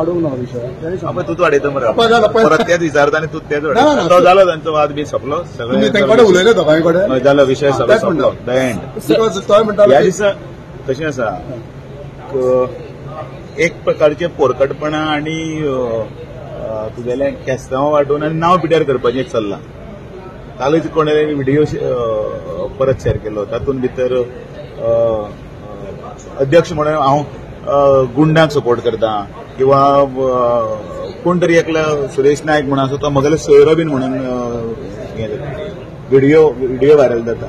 वाडोवंक ना विशय. तूच वाडयता मरे, परत तेच विचारता आनी तूं तेच वाडयता. तो जालो तांचो वाद बी सोंपलो, सगळे उलयले दोगांय कडेन जालो विशय सगळो सोंपलो. The end. Because तोय म्हणटा ह्या दिसा तशें आसा, एक प्रकारचे पोरकटपणा आनी तुगेलें केस्तांव वांटून आनी नांव पिड्यार करपाचें चल्लां. कालूच कोणे व्हिडियो परत शेअर केलो, तातूंत भितर अध्यक्ष म्हणून हांव गुंडांक सपोर्ट करता किंवा कोण तरी एकलो सुरेश नायक म्हणून आसा तो म्हगेलो सोयरो बीन म्हणून व्हिडियो व्हायरल जाता.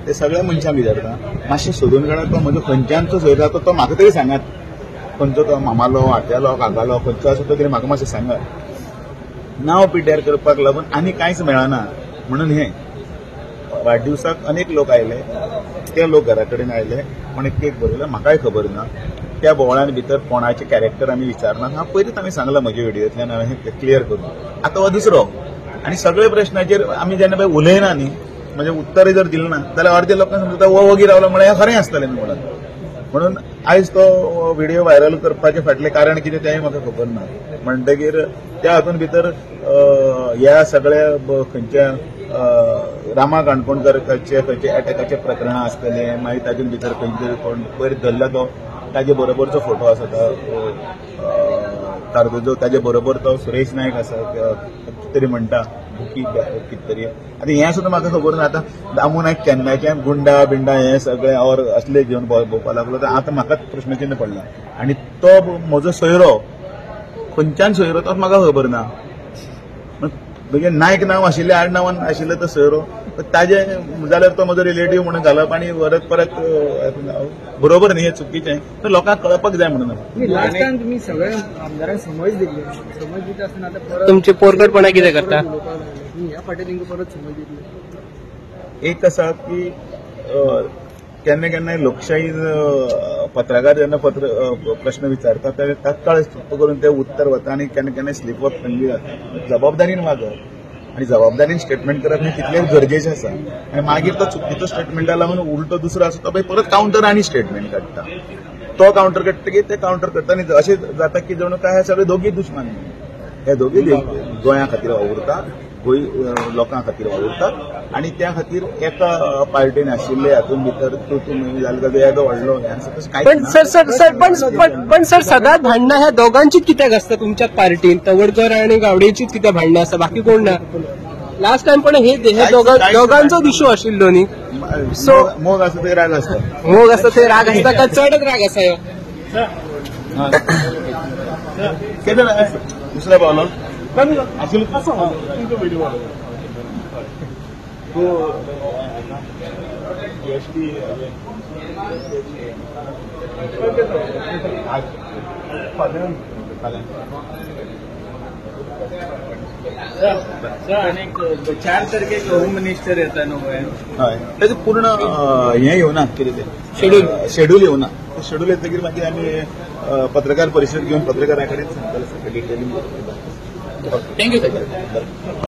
ते सगळ्या मनशांक विचारता मातशें सोदून काडा तो म्हजो खंयच्यानचो सोयरो जाता तो म्हाका तरी सांगात, खंयचो तो मामालो, आत्यालो, काकालो, खंयचो आसा तो तरी म्हाका मातशें सांगात. नांव पिड्यार करपाक लागून आनी कांयच मेळना म्हणून हे वाडदिवसाक अनेक लोक आयले, ते लोक घरा कडेन आयले, कोणे केक बरयलो म्हाकाय खबर ना. त्या बोवाळान भितर कोणाचे कॅरेक्टर आमी विचारना. हांव पयलींच आमी सांगलां म्हज्या व्हिडियोंतल्यान हांवें क्लियर करून. आतां हो दुसरो आनी सगळे प्रश्नाचेर आमी जेन्ना पळय उलयना न्ही, म्हणजे उत्तर जर दिलें ना जाल्यार अर्दे लोकांक समजता हो वगी रावलो म्हळ्यार हें खरें आसतलें न्ही म्हणून. म्हणून आयज तो व्हिडियो व्हायरल करपाचें फाटलें कारण कितें तेंय म्हाका खबर ना. म्हणटकीर त्या हातून भितर ह्या सगळ्या खंयच्या रामा काणकोणकराचे खंयचे अटॅकाचे प्रकरणां आसतले, मागीर तातूंत भितर खंयचे तरी कोण पयर धरला तो ताजे बरोबरचो फोटो आसा कार्दोजो, ताजे बरोबर तो सुरेश नायक आसा कितें तरी म्हणटा बुकी कितें तरी. आतां हें सुद्दां म्हाका खबर ना. आतां दामू नायक केन्नाच्यान गुंडा बिंडा हें सगळें और असले घेवन भोंवपाक लागलो, तर आतां म्हाका प्रश्नचिन्ह पडला. आनी तो म्हजो सोयरो खंयच्यान सोयरो तो म्हाका खबर ना. म्हणजे नायक नांव आशिल्लें, आड नांवान आशिल्लें तो सोयरो, ताजे जाल्यार तो म्हजो रिलेटीव म्हणून घालप आनी परत परत बरोबर न्ही, हें चुकीचें. तर लोकांक कळपाक जाय म्हणून. लास्ट टायम तुमी सगळ्या आमदारांक समज दिल्ली, समज दिता आसतना आतां परत तुमचे पोरकटपणा कितें करता ह्या फाटी तांकां परत समज दितले. एक आसा की केन्ना केन्नाय लोकशाही पत्रकार जेन्ना प्रश्न विचारता तेन्ना तात्काळ करून ते उत्तर वता आनी केन्ना केन्ना स्लीप ऑफ टंग जाता. जबाबदारीन वागप आनी जबाबदारीन स्टेटमेंट करप हें तितलेंच गरजेचें आसा. आनी मागीर तो चुकीचो स्टेटमेंटा लागून उलटो दुसरो आसा तो परत कावंटर आनी स्टेटमेंट काडटा, तो कावंटर काडटकीर ते कावंटर करता आनी अशें जाता की जणू काय हे सगळे दोगीय दुश्मन, हे दोगीय गोंया खातीर वावुरता, गोंय लोकां खातीर वावुरतात आनी त्या खातीर एका पार्टीन आशिल्ले हातूंत भितर तूं तूं जालें ताजो येदो व्हडलो हें. पण सर सर सर पण सर सदांच भांडणां ह्या दोगांचीच कित्याक आसता तुमच्या पार्टीन? तवडकर आनी गावडेचीच कित्याक भांडणां आसता, बाकी कोण ना? लास्ट टायम पण हे दोगांचोच इशू आशिल्लो न्ही. सो मोग आसा थंय राग आसता, मोग आसता थंय राग आसता काय चडच राग आसा ह्यो? दुसऱ्या पावलो सर, 4 तारखेक होम मिनिस्टर येता न्हू गोंयांत? हय, तेजें पूर्ण हें येवना, कितें तें शेड्यूल येवना. शेड्यूल येतकीर मागीर आमी पत्रकार परिशद घेवन पत्रकारां कडेन सांगतले सगळें detailing. Thank you sir.